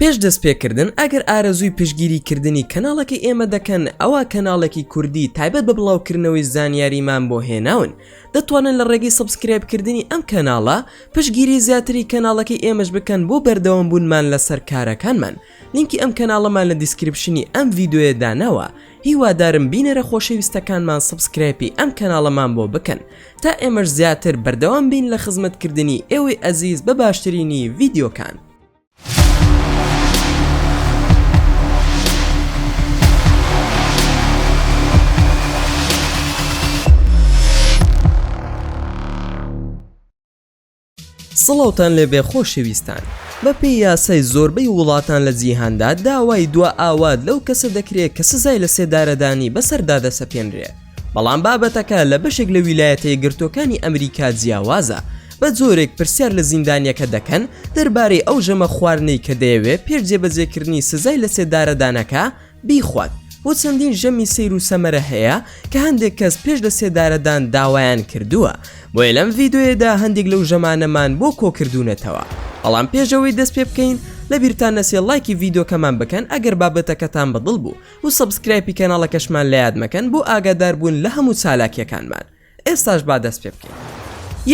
پێش دەستپێکردن ئەگەر ئارەزووی پشتگیری کردنی کەناڵەکەی ئێمە دەکەن ئەوا کەناڵێکی کوردی تایبەت بە بڵاوکردنەوەی زانیاریمان بۆ هێناون دەتوانن لە ڕێگەی subscribe کردنی ئەم کەناڵە پشتگیری زیاتری کەناڵەکەی ئێمەش بکەن بۆ بەردەوام بوونمان لەسەر کارەکانمان لینکی ئەم کەناڵەمان لە description ی ئەم ڤیدیۆیە داناوە هیوادارم بینەرە خۆشەویستەکانمان subscribe ی ئەم کەناڵەمان بۆ بکەن تا ئێمەش زیاتر بەردەوام بین لە خزمەتکردنی ئێوەی ئەزیز بە باشترینی ڤیدیۆکان. سڵاوتان لێبێ خۆشەویستان بەپێی یاسای زۆربەی وڵاتان لە جیهاندا داوای دوا ئاوات لەو کەسە دەکرێت کە سزای لە سێدارەدانی بەسەردا دەسەپێنرێ بەڵام بابەتەکە لە بەشێک لە ویلایەتە یەکگرتووەکانی ئەمریکا جیاوازە بە جۆرێک پرسیار لە زیندانیەکە دەکەن دەربارەی ئەو ژەمە خواردنەی کە دەیەوێ پێش جێبەجێکردنی سزای لەسێدارەدانەکە بیخوات و چەندین ژەمی سەیر و سەمەرە هەیە کە هەندێک کەس پێش لە سێدارەدان داوایان کردووە بۆیە لەم ڤیدۆیەدا هەندێک لەو ژەمانەمان بۆ کۆکردوونەتەوە بەڵام پێش ئەوەی دەست پێ بکەین لەبیرتان نەچێ ڵایکی ڤیدۆکەمان بکەن ئەگەر بابەتەکەتان بەدڵ بوو و subscribe ی کەناڵەکەشمان لەیاد مەکەن بۆ ئاگادار بوون لە هەموو چالاکیەکانمان ئێستاش با دەست پێ بکەین.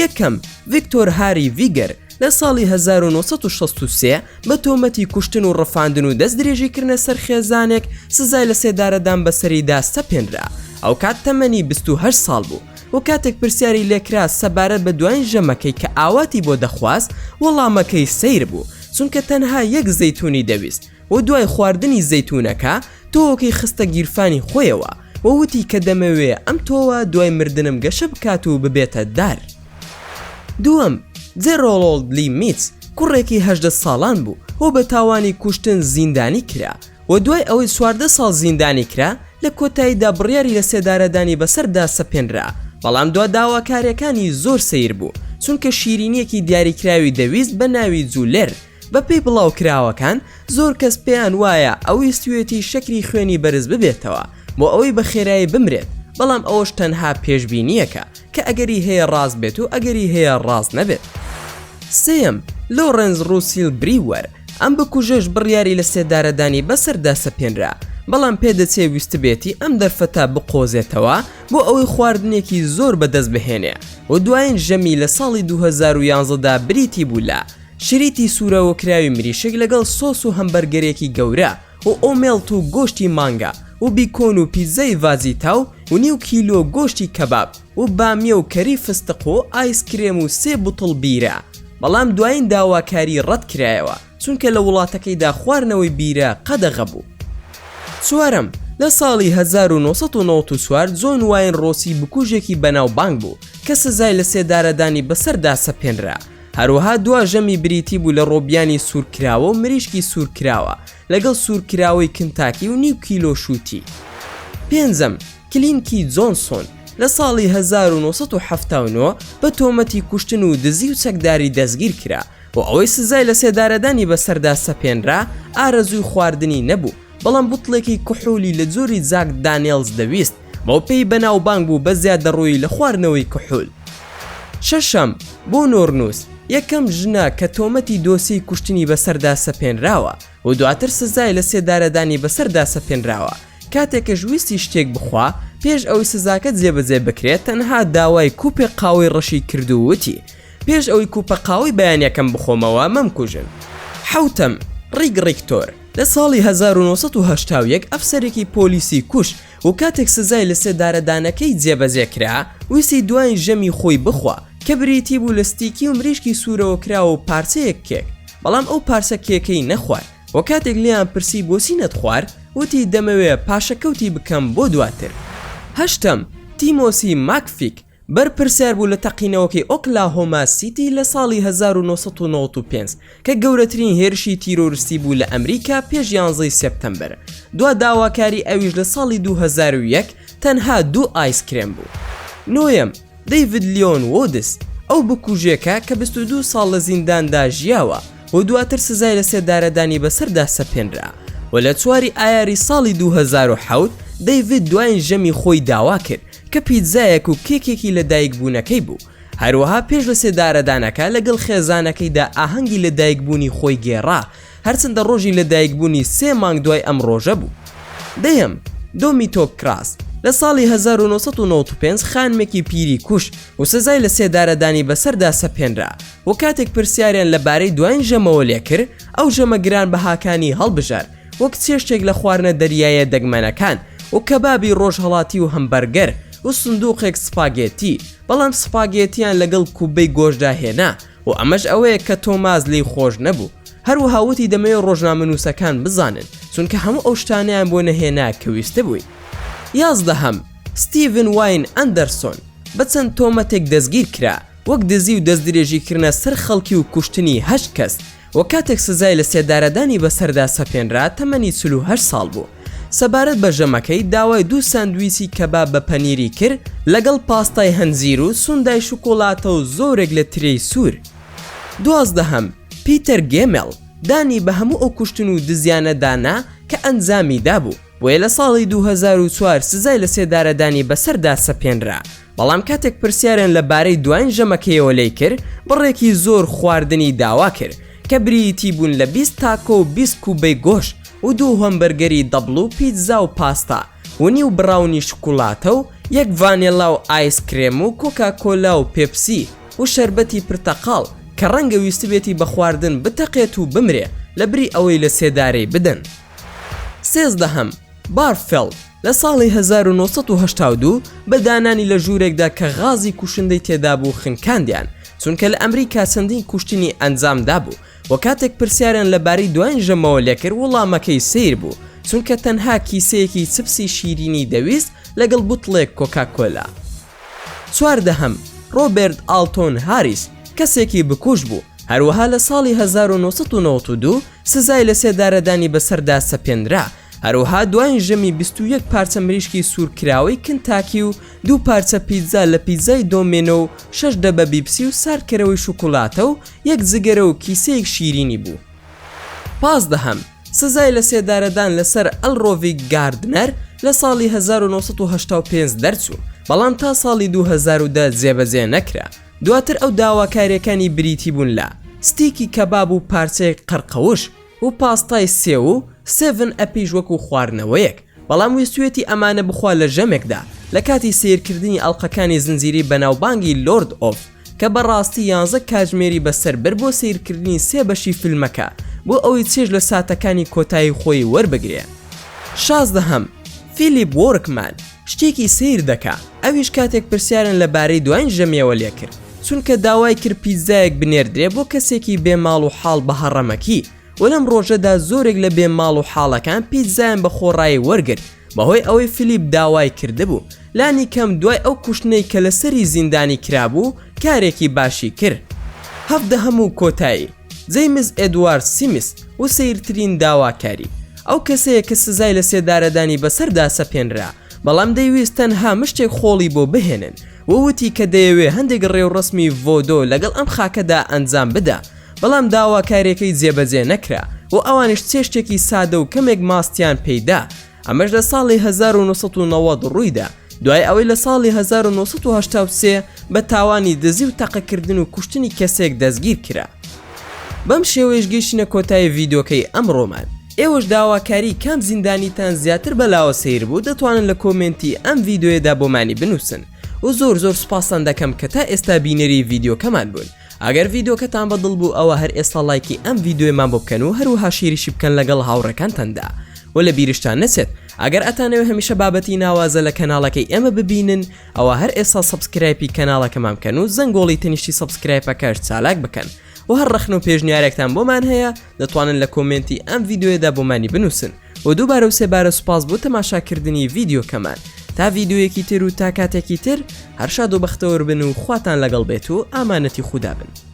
یەکەم، ڤیکتۆر هاری ڤیگەر لە ساڵی 1963 بە تۆمەتی کوشتن و ڕفاندن و دەست درێژیکردنە سەر خێزانێک سزای لە سێدارەدان بەسەریدا سەپێنرا. ئەوکات تەمەنی 28 ساڵ بوو و کاتێک پرسیاری لێکرا سەبارەت بە دواین ژەمەکەی کە ئاواتی بۆ دەخواست وەڵامەکەی سەیر بوو چونکە تەنها یەک زەیتونی دەویست و دوای خواردنی زەیتونەکە تۆوەکەی خستە گیرفانی خۆیەوە و وتی کە دەمەوێ ئەم تۆوە دوای مردنم گەشە بکات و ببێتە دار. دووەم، جێرۆڵد لی میتس کوڕێکی 18 ساڵان بوو و بە تاوانی کوشتن زیندانی کرا و دوای ئەوەی 14 ساڵ زیندانی کرا لە کۆتاییدا بڕیاری لەسێدارەدانی بەسەردا سەپێنرا، بەڵام دوا داواکاریەکانی زۆر سەیر بوو چونکە شیرینیەکی دیاریکراوی دەویست بە ناوی جولێر بەپێی بڵاوکراوەکان، زۆر کەس پێیان وایە ئەو ویستویەتی شەکری خوێنی بەرز ببێتەوە بۆ ئەوەی بە خێرایی بمرێت، بەڵام ئەوەش تەنها پێشبینییەکە کە ئەگەری هەیە ڕاست بێت و ئەگەری هەیە ڕاست نەبێت. سێیەم، لۆڕێنس ڕوسیل بریوەر، ئەم بکوژەش بڕیاری لەسێدارەدانی بەسەردا سەپێنرا، بەڵام پێدەچێ ویستبێتی ئەم دەرفەتە بقۆزێتەوە بۆ ئەوەی خواردنێکی زۆر بەدەست بهێنێ و دوایین ژەمی لە ساڵی 2011 دا بریتی بوو لە شریتی سوورەوەکراوی مریشک لەگەڵ سۆس و هەمبەرگەرێکی گەورە و ئۆمێڵت و گۆشتی مانگا و بیکۆن و پیتزای ڤاجیتا و و نیو کیلۆ گۆشتی کەباب و بامیە و کەری فستق و ئایس کرێم و سێ بوتڵ بیرە بەڵام دوایین داواکاری ڕەت کرایەوە چونکە لە وڵاتەکەیدا خوارنەوەی بیرە قەدەغە بوو. چوارەم، لە ساڵی 1994 جۆن واین ڕۆسی بکوژێکی بەناوبانگ بوو کە سزای لەسێدارەدانی بەسەردا سەپێنرا هەروەها دوا ژەمی بریتی بوو لە ڕۆبیانی سوورکراوە و مریشکی سوورکراوە لەگەڵ سوورکراوەی کنتاکی و نیو کیلۆ شووتی. پێنجەم، کلینکی جۆنسۆن لە ساڵی 1979 بە تۆمەتی کوشتن و دزی و چەکداری دەستگیر کرا و ئەوەی سزای لەسێدارەدانی بەسەردا سەپێنرا ئارەزووی خواردنی نەبوو بەڵام بوتڵێکی کحولی لە جۆری جاک دانێڵز دەویست بەو پێی بەناوبانگ بوو بە زیادەڕۆیی لە خواردنەوەی کحول. شەشەم، بۆ نۆرنوس، یەکەم ژنە کە تۆمەتی دۆسیەی کوشتنی بەسەردا سەپێنراوە و دواتر سزای لە سێدارەدانی بەسەردا سەپێنراوە، کاتێکش ویستی شتێک بخوا پێش ئەوەی سزاکە جێبەجێ بکرێت تەنها داوای کوپێک قاوەی ڕەشی کرد و وتی، پێش ئەوەی کوپە قاوەی بەیانیەکەم بخۆمەوە مەمکوژن. حەوتەم، ڕیک ڕیکتۆر، لە ساڵی 1981 ئەفسەرێکی پۆلیسی کوشت و کاتێک سزای لەسێدارەدانەکەی جێبەجێ کرا، ویستی دواین ژەمی خۆی بخوا، کە بریتی بوو لە ستیکی و مریشکی سوورەوەکراوە و پارچەیەک کێک، بەڵام ئەو پارچە کێکەی نەخوارد و کاتێک لێیان پرسی بۆچی نەتخوارد، وتی دەمەوێ پاشەکەوتی بکەم بۆ دواتر. هەشتەم، تیمۆسی ماکفیک، بەرپرسیار بوو لە تەقینەوەکەی ئۆکلاهۆما سیتی لە ساڵی 1995 کە گەورەترین هێرشی تیرۆرستی بوو لە ئەمریکا پێش یانزەی سێپتەمبەر. دوا داواکاری ئەویش لە ساڵی 2001 تەنها دوو ئایس کرێم بوو. نۆیەم، دەیڤد لیۆن وۆدس، ئەو بکوژێکە کە 22 ساڵ لە زینداندا ژیاوە و دواتر سزای لەسێدارەدانی بەسەردا سەپێنرا و لە چواری ئایاری ساڵی 2007 دەیڤد دواین ژەمی خۆی داوا کرد کە پیتزایەک و کێکێکی لەدایکبوونەکەی بوو، هەروەها پێش لەسێدارەدانەکە لەگەڵ خێزانەکەیدا ئاهەنگی لەدایکبوونی خۆی گێڕا. هەرچەندە ڕۆژی لەدایکبوونی سێ مانگ دوای ئەم ڕۆژە بوو. دەیەم، دۆمیتۆ کراس، لە ساڵی 1995 خانمێکی پیری کوشت و سزای لەسێدارەدانی بەسەردا سەپێنرا و کاتێک پرسیاریان لەبارەی دواین ژەمەوە لێکرد، ئەو ژەمە گرانبەهاکانی هەڵبژارد وەک چێشتێک لە خواردنە دەریاییە دەگمەنەکان و کەبابی ڕۆژهەڵاتی و هەمبەرگەر و سندوقێک سپاگێتی، بەڵام سپاگێتیان لەگەڵ کوبەی گۆشتدا هێنا و ئەمەش ئەوەیە کە تۆماس لێی خۆش نەبوو. هەروەها وتی دەمەوێت ڕۆژنامەنووسەکان بزانن، چونکە هەموو ئەو شتانەیان بۆ نەهێنا کە ویستبووی. یازدەهەم، ستیڤن واین ئەندەرسۆن، بە چەند تۆمەتێک دەستگیر کرا، وەک دزی و دەستدرێژیکردنە سەر خەڵکی و کوشتنی هەشت کەس، و کاتێک سزای لەسێدارەدانی بەسەردا سەپێنرا تەمەنی 48 ساڵ بوو. سەبارەت بە ژەمەکەی داوای دوو ساندویچی کەباب بە پەنیری کرد لەگەڵ پاستای هەنجیر و سوندای شوکولاتە و زۆرێک لە ترێی سوور. دوازدەهەم، پیتەر گێمێڵ، دانی بە هەموو ئەو کوشتن و دزیانەدا نا کە ئەنجامی دابوو، بۆیە لە ساڵی 2004 سزای لەسێدارەدانی بەسەردا سەپێنرا، بەڵام کاتێک پرسیاریان لە بارەی دواین ژەمەکەیەوە لێی کرد، بڕێکی زۆر خواردنی داوا کرد، کە بریتی بوون لە 20 تاکۆ و 20 کوبەی گۆشت و دوو هەمبەرگەری double و پیتزا و پاستا و نیو براونی شوکولاتە و یەک ڤانێلا و ئایس کرێم و کۆکاکۆلا و پێپسی و شەربەتی پرتەقاڵ کە ڕەنگە ویستبێتی بە خواردن بتەقێت و بمرێ لەبری ئەوەی لە سێدارەی بدەن. سێزدەهەم، بارفێڵد، لە ساڵی 1982 بە دانانی لە ژوورێکدا کە غازی کوشندەی تێدابوو خنکاندیان، چونکە لە ئەمریکا چەندین کوشتنی ئەنجام دابوو و کاتێک پرسیاریان لەبارەی دواین ژەمەوە لێکرد وڵامەکەی سەیر بوو، چونکە تەنها کیسەیەکی چپسی شیرینی دەویست لەگەڵ بوتڵێک کۆکاکۆلا. چواردەهەم، ڕۆبێرت ئاڵتۆن هاریس، کەسێکی بکوژ بوو، هەروەها لە ساڵی 1992 سزای لەسێدارەدانی بەسەردا سەپێنرا، هەروەها دواین ژەمی 21 پارچە مریشکی سوورکراوەی کنتاکی و دوو پارچە پیتزا لە پیتزای دۆمێنۆ و شەش دەبە بیپسی و ساردکەرەوەی شوکولاتە و یەک جگەرە و کیسەیەک شیرینی بوو. پازدەهەم، سزای لەسێدارەدان لەسەر ئەلرۆڤیک گاردنەر لە ساڵی 1985 دەرچوو، بەڵام تا ساڵی 2010 جێبەجێ نەکرا. دواتر ئەو داواکارییەکانی بریتی بوون لە، ستیکی کەباب و پارچەیەک قەرقەوش و پاستای سێو و سێڤن ئەپیش وەکو خواردنەوەیەک، بەڵام ویستویەتی ئەمانە بخوا لە ژەمێکدا لە کاتی سەیرکردنی ئەڵقەکانی زنجیرەی بەناوبانگی لۆرد ئۆف کە بەڕاستی یانزە کاتژمێری بەسەر برد بۆ سەیرکردنی سێ بەشی فیلمەکە بۆ ئەوەی چێژ لە ساتەکانی کۆتایی خۆی وەربگرێ. شازدەهەم، فیلیپ وۆرکمان شتێکی سەیر دەکا ئەویش کاتێک پرسیاریان لە بارەی دواین ژەمیەوە لێکرد چونکە داوای کرد پیتزایەک بنێردرێ بۆ کەسێکی بێ ماڵ و حاڵ بە هەڕەمەکی و لەم ڕۆژەدا زۆرێک لە بێ ماڵ و حاڵەکان پیتزایان بە خۆڕایی وەرگرت بەهۆی ئەوەی فیلیپ داوای کردبوو لانی کەم دوای ئەو کوشتنەی کە لەسەری زیندانی کرابوو کارێکی باشی کرد. هەڤدەهەم و کۆتایی، جەیمس ئێدوارد سیمس و سەیرترین داواکاری، ئەو کەسەیە کە سزای لەسێدارەدانی بەسەردا سەپێنرا، بەڵام دەیویست تەنها مشتێک خۆڵی بۆ بهێنن و وتی کە دەیەوێ هەندێک ڕێوڕەسمی ڤۆدۆ لەگەڵ ئەم خاکەدا ئەنجام بدا، بەڵام داواکاریەکەی جێبەجێ نەکرا و ئەوانیش چێشتێکی سادە و کەمێک ماستیان پێیدا، ئەمەش لە ساڵی 1990 ڕوویدا، دوای ئەوەی لە ساڵی 1983 بە تاوانی دزی و تەقەکردن و کوشتنی کەسێک دەستگیر کرا. بەم شێوەیەش گەیشتینە کۆتایی ڤیدیۆکەی ئەمڕۆمان، ئێوەش داواکاری کام زیندانیتان زیاتر بەلاوە سەیر بوو دەتوانن لە کۆمێنتی ئەم ڤیدیۆیەدا بۆمانی بنووسن و زۆر زۆر سوپاستان دەکەم کە تا ئێستا بینەری ڤیدیۆکەمان بوون. ئەگەر ڤیدۆکەتان بە دڵ بوو ئەوە هەر ئێستا ڵایکی ئەم ڤیدۆیەمان بۆ بکەن و هەروەها share یشی بکەن لەگەڵ هاوڕێکانتاندا وە لە بیرشتان نەچێت ئەگەر ئەتانەوێ هەمیشە بابەتی ناوازە لە کەناڵەکەی ئێمە ببینن ئەوە هەر ئێستا subscribe ی کەناڵەکەمان بکەن و زەنگۆڵی تەنیشتی subscribe ەکەش چالاک بکەن و هەر ڕەخنە و پێشنیارێکتان بۆمان هەیە دەتوانن لە کۆمێنتی ئەم ڤیدۆیەدا بۆمانی بنووسن و دووبارە و سێبارە سوپاس بۆ تەماشاکردنی ڤیدیۆکەمان تا ڤیدیۆیەکی تر و تا کاتێکی تر هەر شاد و بەختەوەر بن و خواتان لەگەڵ بێت و ئامانەتی خودا بن.